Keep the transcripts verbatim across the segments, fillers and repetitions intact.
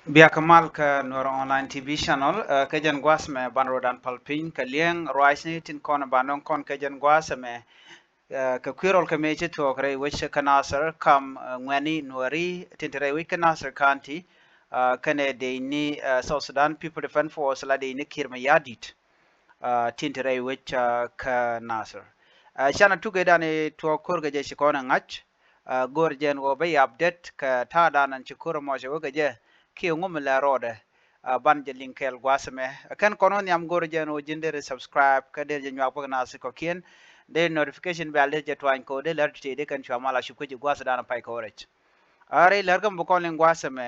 Bia kä mal kä Nuer Online T V channel, kä jɛn gua̱a̱th mɛ ban rɔ dan pal piny kä liɛŋ ruacni tin kɔn ban nɔŋ kɔn kä jɛn gua̱a̱th mɛ, kä kui̱ rɔl kä mëë ci tuɔɔk rɛy wec kä Nasir kam ŋuɛni Nuɛri tin te rɛy wec kä Nasir County, kɛnɛ dec ni South Sudan People Defense Force la dec ni Kiir Mayardit tin te rɛy wec kä Nasir. Canɛ tuk ëëdan i̱ tuɔɔk ko̱r kɛ jɛ ci kɔn ɛ ŋa̱c, go̱o̱r jɛn ɣöö bä yɛ update kɛ ta̱a̱dan ɛn ci ko̱r ɛmɔ cɛ wä kɛ jɛ kiɛ ŋu mi lɛ rɔɔdɛ. Ban jɛ liŋ kɛɛl gua̱a̱th ɛmɛ, kɛn kɔn wä nhiam go̱o̱r jɛn ɣöö ji̱n deri subscribe kä deri jɛ nyuak bäk Nasir kɔ̱kiɛn, deri notification bell deri jɛ tuany kɛ ɣöö deri lär ti̱ti̱ deri kɛn cua mal a cup kä ji̱ gua̱a̱thdan pay kɛ ɣöö rɛc. Rɛy lär kä mi bi kɔn liŋ gua̱a̱th ɛmɛ,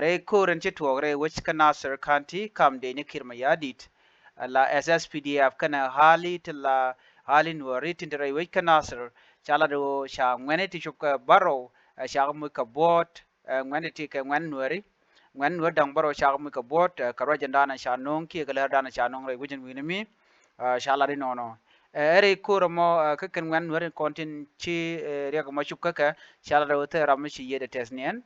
rɛy ko̱r ɛn ci tuɔɔk rɛy wec kä Nasir County kam dec ni Kiir Mayardit, la S S P D F kɛnɛ ɣa̱li ti la ɣa̱li Nuɛri tin te rɛy wec kä Nasir, ca lat ɣöö ca ŋuɛni ti cop kɛ bärɔw, ca kɛ muc kɛ buɔ̱ɔ̱t, ŋuɛni ti kɛ ŋuɛn Nuɛri, ŋuɛn Nuɛri da̱ŋ bärɔw ca kɛ muc kɛ buɔ̱ɔ̱t, kɛ ruacdan ca no̱o̱ŋ kiɛ kɛ lärdan ca no̱o̱ŋ rɛy wec in wi̱ni mi, ca lat inɔnɔ. Ɛ rɛy ko̱r ɛmɔ kä kɛn ŋuɛn Nuɛri kɔn tin ci riɛk ɛmɔ cop kä kɛ, ca lat ɣöö thil ram mi ci yiëëdɛ tɛth niɛn,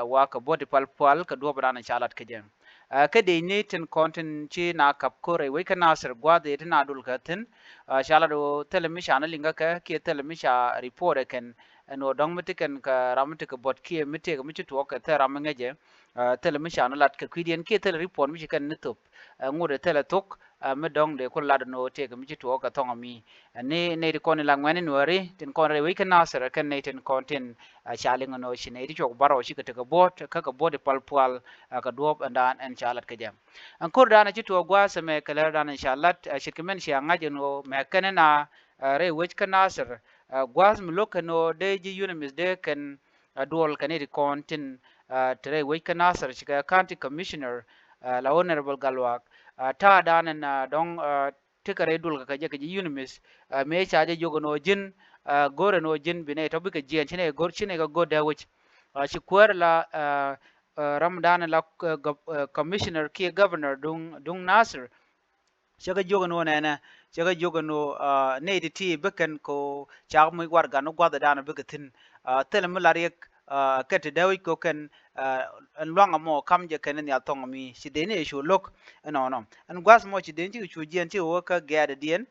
wa kɛ buɔ̱t i̱ pal pual kɛ duɔ̱ɔ̱pdan ca lat kä jɛ. Kä dec ni tin kɔn tin ci na kap ko̱r rɛy wec kä Nasir gua̱a̱th ëë ti na dul kä thi̱n, ca lat ɣöö thilɛ mi ca na liŋ kä kɛ kiɛ thilɛ mi ca report ɛ kɛn, ɛn ɣöö dɔ̱ŋ mi ti kɛn kɛ ram mi ti kɛ buɔ̱t kiɛ mi tëëk mi ci tuɔɔk kɛ thil ram mi ŋäcɛ, thilɛ mi ca na lat kɛ kui̱diɛn kiɛ thilɛ report mi ci kɛn ni thop, ŋut ɛ thilɛ thok, mi dɔ̱ŋ dee ku lat ɛn ɣöö tëëk mi ci tuɔɔk kɛ thɔŋ ami. Ni nɛy ti kɔn in la ŋuɛni Nuɛri tin kɔn rɛy wec kä Nasir kɛn nɛy tin kɔn tin ca liŋ ɛn ɣöö ci nɛy ti cuɔk bärɔw cikɛ tekɛ buɔ̱ɔ̱t kä kɛ buɔ̱ɔ̱t i̱ pal pual kɛ duɔ̱ɔ̱p ɛndan ɛn ca lat kä jɛ. Ɛn ko̱rdan ci tuɔɔk gua̱a̱th ɛmɛ kɛ lärdan ca lat, ce̱tkɛ mɛn cia ŋa̱c ɛn ɣöö mɛ kɛn ɛn a rɛy wec kä Nasir, gua̱a̱th mi lo̱k kɛn ɣöö dee ji̱ UNMISS dee kɛn duɔl kɛ nɛy ti kɔn tin te rɛy wec kä Nasir cikɛ County Commissioner, la Honorable Gatluak, ta̱a̱dan ɛn dɔ̱ŋ tekɛ rɛy duɔl kɛ kɛ jɛ kɛ ji̱ UNMISS, mëë ca jɛ jiök ɛn ɣöö ji̱n, go̱o̱r ɛn ɣöö ji̱n bi nɛy tɔ̱ bikɛ jiɛɛn ci nɛy go̱o̱r ci nɛy kɛ go̱o̱r dee wec. Ci kuäär la ramdan la commissioner kiɛ governor duŋ duŋ Nasir, cɛ kɛ jiök ɛn ɣöö nɛnɛ, cɛ kɛ jiök ɛn ɣöö nɛy ti ti bi kɛn kɛ ɣöö cak muc warɛgak ni gua̱thdan bikɛ thi̱n. Thilɛ mi la riɛk kɛ ti dee wec kɛ kɛn, ɛn luaŋ ɛmɔ kam jɛ kɛn in nhial thɔŋ mi ci dee ni ɛ cu lo̱k. Ɛnɔnɔ ɛn gua̱th mɔ ci dee ni cikɛ cu jiɛɛn cikɛ wä kä gɛɛtdädiɛn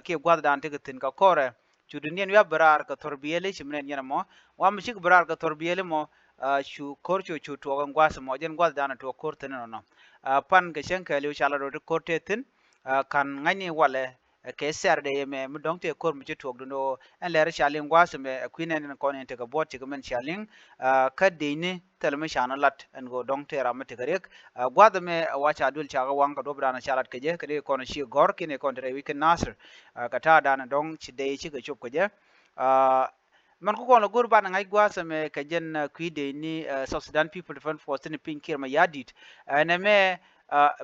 kiɛ gua̱thdan tekɛ thi̱n kɛ kɔrɛ. Cu duŋdiɛn wi̱i̱ a bi raar kɛ thor biɛli ci mi nɛn yɛn ɛmɔ. Wa mi cik bi raar kɛ thor biɛli mɔ, cu ko̱r cu cu tuɔɔk ɛn gua̱th ɛmɔ jɛn gua̱thdan ɛ tuɔɔk ko̱r thi̱n ɛnɔnɔ. Pan kɛ cäŋ kɛɛliw ca la rɔ ti ko̱r tëë thi̱n, ka̱n ŋa̱cni walɛ kɛ Saturday ɛmɛ mi dɔ̱ŋ tëë ko̱r mi ci tuɔɔk duŋdɛ ɣöö ɛn lɛr ca liŋ gua̱th ɛmɛ ɛ kui̱ nɛn ɛn kɔn in tekɛ buɔ̱ɔ̱t cikɛ mɛn ca liŋ. Kä dec ni thilɛ mi ca nɔ lat ɛn ɣöö dɔ̱ŋ tëë ram mi tekɛ riɛk. Gua̱th ɛmɛ wa ca duël cakɛ waŋ kɛ duɔ̱pdan ca lat kɛ jɛ kɛ ni kɔn ci gɔ̱r kiɛ ni kɔn te rɛy wec kä Nasir. Kɛ ta̱a̱dan dɔ̱ŋ ci dee cikɛ cop kɛ jɛ. Mɛn ku kɔn lɛ go̱r banɛ ŋa̱c gua̱a̱th ɛmɛ kɛ jɛn kui̱ dec ni South Sudan People Defense Force ni piny Kiir Mayardit. Ɛn ɛmɛ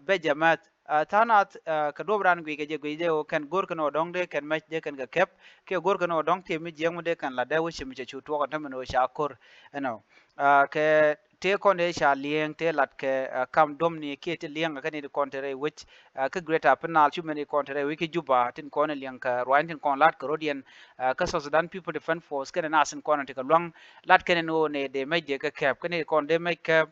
bɛ jɛ mɛth tha̱a̱ŋ nath kɛ duɔ̱pdan guic kɛ jɛ guic jɛ ɣöö kɛn go̱r kɛn ɣöö dɔ̱ŋ dee kɛn mɛc dee kɛn kɛ kɛp kiɛ go̱r kɛn ɣöö dɔ̱ŋ tëë mi jiɛk mi dee kɛn la dee wec ci mi cɛ cu tuɔɔk ɛn tämɛ ni ɣöö ca ko̱r ɛnɔ. Kɛ tëë kɔn dee ca liɛŋ tëë lat kɛ kam duɔ̱mni kiɛ ti liɛŋ kɛ ni ti kɔn te rɛy wec kä Greater Upper Nile cu mɛn ti kɔn te rɛy wec kä Juba tin kɔn liɛŋ kɛ ruany tin kɔn lat kɛ rɔ̱diɛn kä South Sudan People Defense Force kɛnɛ nath tin kɔn ti kɛ luaŋ lat kɛnɛ ni ɣöö nɛ dee mɛc dee kɛ kɛp kɛnɛ ti kɔn dee mɛc kɛp.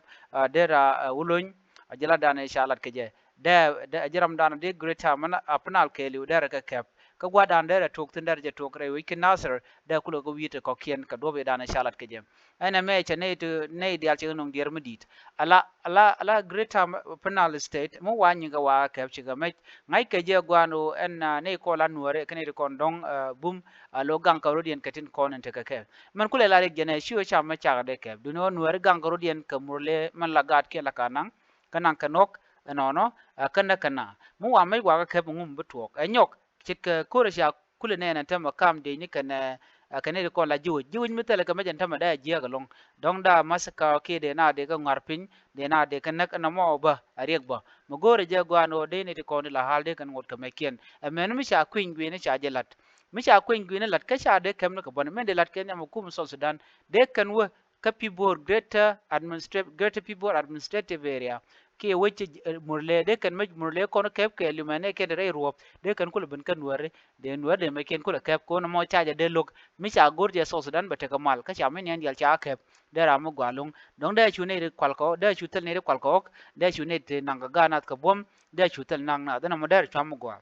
Dee ra wulony a jɛ latdan ca lat kɛ jɛ dee a jɛ ramdan dee Greater Upper Nile kɛɛliw dee rɛ kɛ kɛp. Kä gua̱dan derɛ tuɔk thi̱n derɛ jɛ tuɔk rɛy wec kä Nasir derɛ kulɛ kä wi̱i̱ ti kɔ̱kiɛn kɛ duɔ̱p i̱dan ɛ ca lat kɛ jɛ. Ɛn ɛmɛ cɛ nɛy ti nɛy diaal cɛ kɛ nöŋ diɛɛr mi di̱i̱t. Ala ala ala Greater Upper Nile State mi wa nyiŋ kɛ wa kɛp cikɛ mɛc ŋa̱c kɛ jɛ gua̱a̱n ɣöö ɛn nɛy kɔn la Nuääri kɛ nɛy ti kɔn dɔ̱ŋ bum a lo̱k gaŋ kɛ rɔ̱diɛn kɛ tin kɔn in tekɛ kɛp. Mɛn kulɛ la riɛk jɛn ɛ ci ɣöö ca mɛ cakɛ dee kɛp duundɛ ɣöö Nuääri gaŋ kɛ rɔ̱diɛn kɛ mur lɛ mɛn la gaat kiɛ la ka naŋ kä naŋ kɛ nɔk. Ɛnɔnɔ kä näk kɛ na mi wa mɛc wa kɛ kɛp ŋum bi tuɔɔk ɛ nyɔk. Ce̱tkɛ ko̱r ɛ ca kulɛ nɛɛn ɛn tämɛ kam dec ni kɛnɛ kɛnɛ ti kɔn la ji̱ wec ji̱ wec mi thilɛ kɛ mec ɛn tämɛ dee a jiääk ɛlɔ̱ŋ. Dɔ̱ŋ daa mathika kiɛ dee na dee kɛ ŋua̱r piny dee na dee kɛ näk ɛn ɛmɔ bä a riɛk bä. Mi go̱o̱rɛ jɛ gɔaa ni ɣöö dee ni ti kɔn ti la ɣa̱l dee kɛn ŋot kɛ mɛckiɛn. Ɛ mɛn mi ca kui̱ny gui̱ni ca jɛ la̱t mi ca kui̱ny gui̱ni la̱t kä ca dee kɛm ni kɛ bäni mɛn dee la̱t kɛ nhiam ɛ kum South Sudan dee kɛn wä kä Pibor Greater Administrative Greater Pibor Administrative Area. kiɛ wec ci Murle, dee kɛn mec Murle kɔn kɛp kɛ liu mɛn ɛ kɛn rɛy ruɔp, dee kɛn kulɛ ben kä Nuɛri, dee Nuɛri dee mec kɛn kulɛ kɛp kɔn mɔ ca jɛ dee lo̱k, mi ca go̱r jɛ South Sudan bɛ tekɛ mal, kä ca mi niɛn dial ca kɛp, dee ram mi gɔaa lo̱ŋ, dɔ̱ŋ dee cu nɛy ri kual kɛ ɣɔk, dee cu thil nɛy ri kual kɛ ɣɔk, dee cu nɛy ti naŋ kɛ gaat nath kɛ buɔ̱m, dee cu thil naŋ nath, ɛn ɛmɔ dee ri cuam mi gɔaa.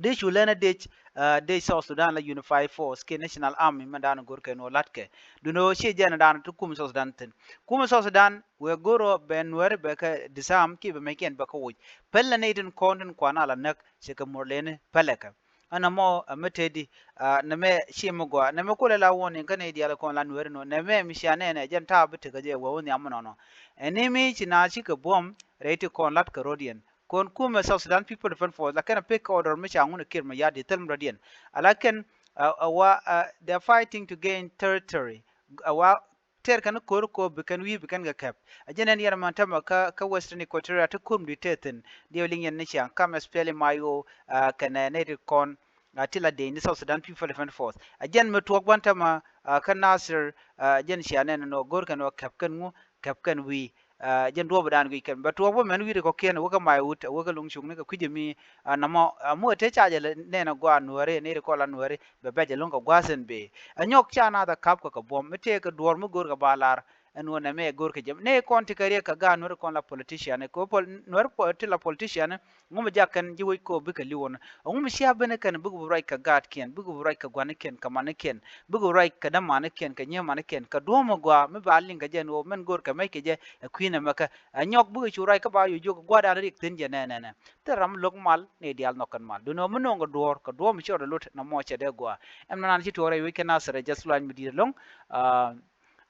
Dee cu lɛn a dec, ah, dec South Sudan la Unified Force kiɛ National Army mɛn da̱a̱n go̱r kɛn wä la̱tkɛ. Duundɛ ɣöö ciɛ jɛn da̱a̱n ti kum South Sudan thi̱n. Kum South Sudan wëë go̱r ɣöö bɛ Nuɛri bɛ kɛ disarm kiɛ bɛ mɛckiɛn bɛ kɛ woc. Päl la nɛy tin kɔn tin kuan a la näk cɛ kɛ Murleni pälɛ kɛ. Ɛn ɛmɔ ɛ mi tëëdi, ah, nɛmɛ ci mi gɔaa. Nɛmɛ kulɛ la warning kä nɛy diaal kɔn la Nuɛri nɔ. Nɛmɛ mi cia nɛɛnɛ jɛn ta̱a̱ bi tekɛ jɛ wee wä nhiam mi nɔnɔ. Ɛn ni mi ci naath cikɛ buɔ̱m rɛy ti kɔn la̱tkɛ ro̱diɛn. Kɔn kumɛ South Sudan People Defense Force la kɛn a pick order mi ca ŋun a Kiir Mayardit thil mi dɔ̱diɛn. A la kɛn, a, a wa, a, they are fighting to gain territory. A wa tɛr kɛn ko̱r ko̱ bi kɛn wi̱i̱ bi kɛn kɛ kɛp. A jɛn ɛn yɛn man tämɛ kä, kä Western Equatoria ti kum di te thin. Diɛ liŋ yɛn ni ciaŋ kam especially Mayo, a, kɛnɛ nɛy ti kɔn, a, ti la dee ni South Sudan People Defense Force. A jɛn mi tuɔk ban tämɛ, a, kä Nasir, a, jɛn cia nɛn nɔ go̱r kɛn wä kɛp kɛn ŋu, kɛp kɛn wi̱i̱. Ah, jɛn duɔ̱ɔ̱p dan guic kɛn bɛ tuɔɔk bä mɛn wi̱i̱ ri kɔ̱kiɛn wä kä may wut wä kä luŋ cuŋni kɛ kui̱c mi, ah, nɔmɔ, ah, muɔ te ca jɛ nɛn a gɔaa Nuɛri ni ri kɔn la Nuɛri bɛ bɛc a luŋ kɛ gua̱a̱th ɛn bee. A nyɔk ca naath a kap kɛ kɛ buɔ̱m mi tëë kɛ duɔ̱ɔ̱r mi go̱o̱r kɛ ba lar ɛn ɣöö nɛmɛ go̱o̱r kɛ jɛ ni kɔn ti kɛ riɛk kɛ gaat Nuɛri kɔn la politician kɛ wä pol-, Nuɛri pol-, ti la politician. Ŋu mi jak kɛn ji̱ wec kɔ bikɛ li̱w ɣɔn. Ŋu mi cia ben kɛn bikɛ bi ruac kɛ gaatkiɛn, bikɛ bi ruac kɛ gua̱nikiɛn, kɛ manikiɛn, bikɛ bi ruac kɛ dämanikiɛn, kɛ nyiemanikiɛn, kɛ duɔ̱ɔ̱m mi gɔaa mi ba liŋ kɛ jɛ ɛn ɣöö mɛn go̱o̱r kɛ mɛc kɛ jɛ ɛ kui̱n ɛmɛ kä. Ɛ nyɔk bikɛ cu ruac kä ba yo̱c jiök gua̱dan rik thi̱n jɛ nɛnɛnɛ. Thil ram lo̱k mal ni diaal nhɔk kɛn mal. Duundɛ ɣöö mi no̱o̱ŋ kɛ duɔ̱ɔ̱r, kɛ duɔ̱ɔ̱m mi cɔɔd ɛ lot nɔmɔ cɛ dee gɔaa. Ɛn mɛn an ci tuɔɔk rɛy wec kɛn a thɛrɛ jɛ thulany mi di̱i̱t ɛlɔ̱ŋ. Ah,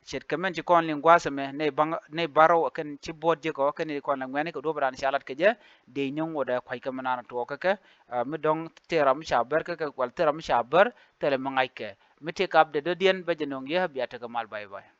ce̱tkɛ mɛn ci kɔn liŋ gua̱a̱th ɛmɛ nɛy baŋ, nɛy bärɔw ɛ kɛn ci buɔ̱t ji̱ kɔ kɛn nɛy kɔn la ŋuɛ̈ni kɛ duɔ̱ɔ̱p raan ca lat kɛ jɛ. Dee nöŋ wä dee kua̱c kɛ mɛn an tuɔɔk kä kɛ, ah, mi dɔ̱ŋ thil ram mi ca bär kä kɛ wal thil ram mi ca bär thilɛ mi ŋa̱ckɛ. Mi tëëkɛ update dɔ̱diɛn bɛ jɛ nöŋ yɛ bia tekɛ mal, bye bye.